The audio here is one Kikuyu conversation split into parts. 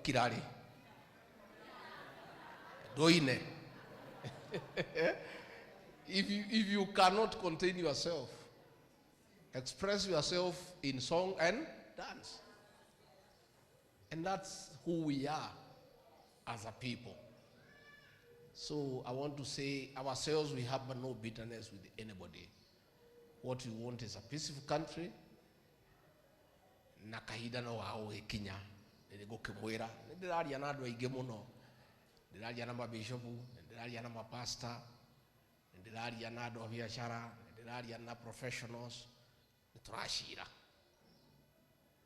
Ũngĩkira rĩ ndũine. If you cannot contain yourself, express yourself in song and dance. And that's who we are as a people. So I want to say ourselves, we have no bitterness with anybody. What we want is a peaceful country. Na kahinda no gagũgĩkinya nĩ ngũkĩmwĩra nĩ ndĩraria na andũ aingĩ mũno, ndĩraria na mabishopu, nĩ ndĩraria na mapasta, nĩ ndĩraria na andũ a biacara, nĩ ndĩraria na professionals. Nĩ tũracira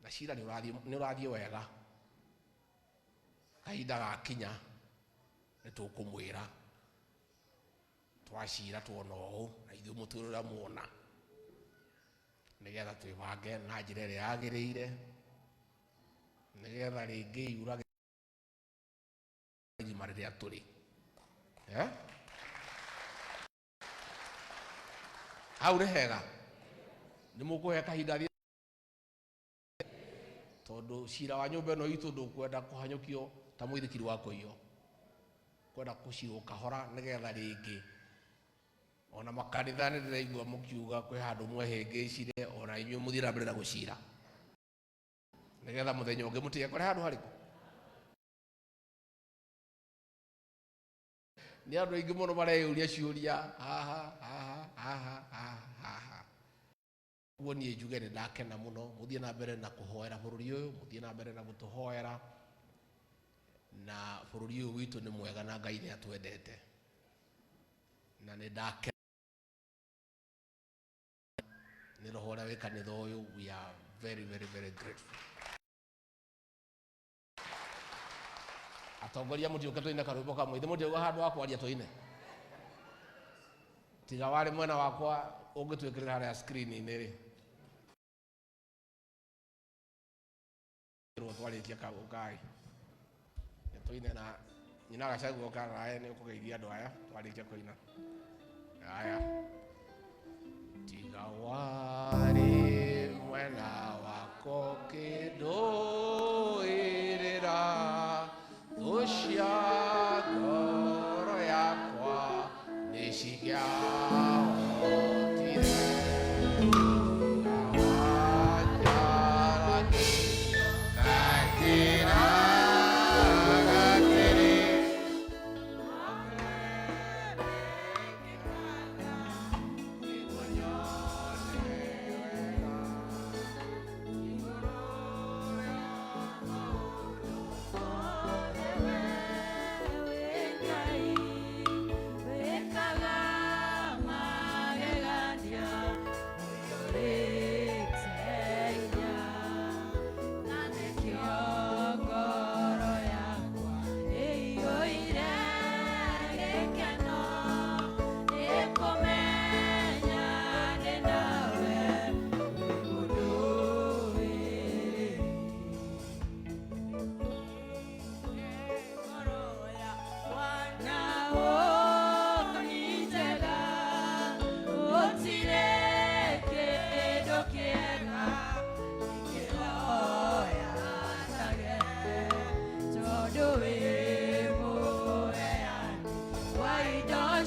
na cira nĩ ũrathiĩ wega. Kahinda gakinya nĩ tũkũmwĩra twacira tuona ũũ na ithuĩ mũtwĩre ũrĩa muona nĩgetha twĩbange na njĩra ĩrĩa yagĩrĩire nĩgetha rĩngĩ yurage irima rĩrĩa tũrĩ. Eh? Hau nĩ hega, nĩ mũkũhe kahinda thiĩ tondũ cira wa nyũmba ĩno itũ ndũkwenda kũhanyũkio ta mũithikiri wa kũiywo, kwenda kũcirwo kahora nĩgetha rĩngĩ ona makanitha nĩ ndĩraigua mũkiuga kwĩ handũ mwehĩngĩcire, ona inyuĩ mũthiĩ na mbere na gũcira nĩgetha mũthenya ũngĩ mũtige kũrĩ handũ harĩkũ. Nĩ andũ aingĩ mũno mareyũria ciũria haha haha haha haha haha. Ũguo niĩ njuge nĩ ndakena mũno. Mũthiĩ na mbere na kũhoera bũrũri ũyũ, mũthiĩ na mbere na gũtũhoera, na bũrũri ũyũ witũ nĩ mwega na Ngai nĩ atwendete, na nĩ ndakena nĩ roho ũrĩa wĩ kanitha ũyũ. We are very, very, very grateful. Atongoria, mũtiũke tũine karwĩmbo kamwe. Ithe mũtiauga handũ ha kwaria tũine, tiga warĩ mwena wakwa ũngĩtwĩkĩrĩra harĩa screen-inĩ rĩ twarĩkia kaũkai tũine na nyina Gacagua ũka nawe nĩ ũkũgeithia andũ aya twarĩkia kũina. Aya, tiga warĩ mwena wako kĩndũĩrĩra thũ cia ngoro yakwa nĩ cingĩahotire. Tiga wanjaragĩria Kanjĩraga atĩrĩ,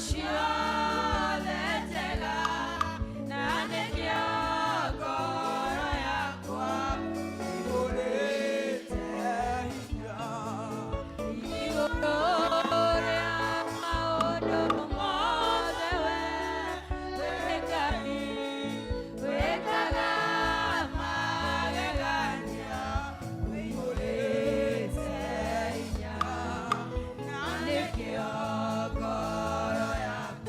Ciothe njega na nĩkĩo ngoro yakwa ĩihũrĩte hinya igũrũ rĩa maũndũ mothe. We wĩ Ngai wĩkaga magegania, wĩihũrĩte hinya na nĩkĩo ngoro yakwa.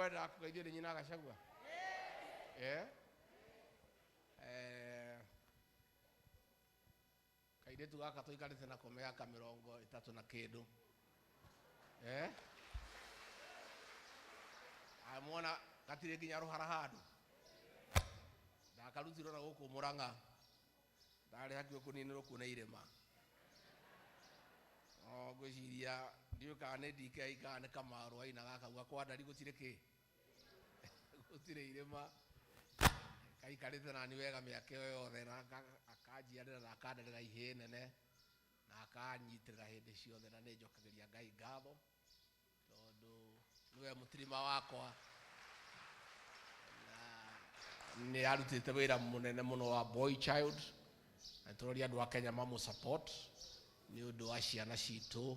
Mukwenda kugeithio nĩ nyina Gachagua? Eh? Eh, kairĩtu gaka tũikarĩte nako mĩaka 30 na kĩndũ. Eh? Amwona gatirĩ nginya rũhara handũ. Ndakarutirwo na gũkũ Murang'a. Ndarĩ hakuhĩ kũninĩrwo kuo nĩ irĩma. O ngwĩciria ndiũĩ kana nĩ DK kana nĩ Kamaru ainaga akauga kwa ndari gũtirĩ kĩ gũtirĩ irĩma. Kaikarĩte nani wega mĩaka ĩyo yothe na akanjiarĩra na akanderera ihĩĩ nene na akanyitĩrĩra hĩndĩ ciothe, na nĩ njokagĩria Ngai ngatho tondũ nĩwe mũtirima wakwa na nĩ arutĩte wĩra mũnene mũno wa boy child, na tũroria andũ a Kenya mamũ support nĩ ũndũ wa ciana citũ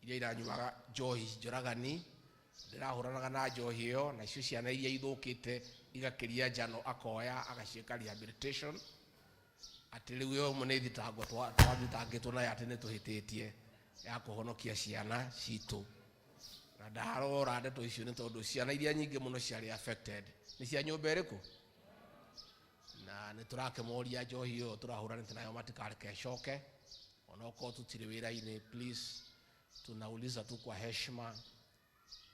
iria iranyuaga njohi njũragani. Ndĩrahũranaga na njohi ĩyo, nacio ciana iria ithũkĩte igakĩria njano akoya agaciĩka rehabilitation, atĩ rĩu ĩyo ĩmwe nĩ thitango twathitangĩtwo nayo atĩ nĩ tũhĩtĩtie ya kũhonokia ciana citũ. Na ndarora ndeto icio nĩ tondũ ciana iria nyingĩ mũno ciarĩ affected nĩ cia nyũmba ĩrĩkũ, na nĩ tũrakĩmoria njohi ĩyo tũrahũranĩte nayo matikareke ĩcoke, onokorwo tũtirĩ wĩra-inĩ. Please, tunauliza tu kwa heshima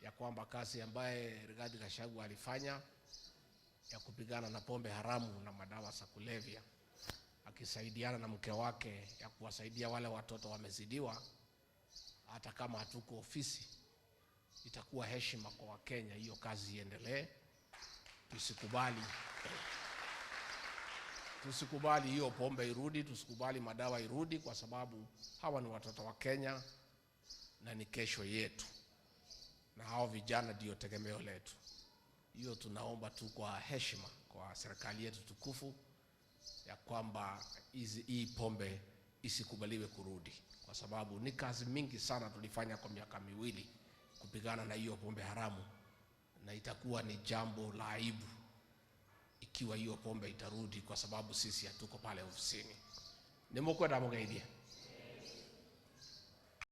ya kwamba kazi ambaye Rigathi Gachagua alifanya ya kupigana na pombe haramu na madawa za kulevya akisaidiana na mke wake ya kuwasaidia wale watoto wamezidiwa, hata kama hatuko ofisi, itakuwa heshima kwa Wakenya hiyo kazi iendelee. Tusikubali hiyo pombe irudi, tusikubali madawa irudi, kwa sababu hawa ni watoto wa Kenya na ni kesho yetu, na hao vijana ndio tegemeo letu. Hiyo tunaomba tu kwa heshima kwa serikali yetu tukufu ya kwamba hii pombe isikubaliwe kurudi, kwa sababu ni kazi mingi sana tulifanya kwa miaka 2 kupigana na hiyo pombe haramu, na itakuwa ni jambo la aibu ikiwa hiyo pombe itarudi, kwa sababu sisi hatuko pale ofisini. Nĩ mũkwenda mũgeithie?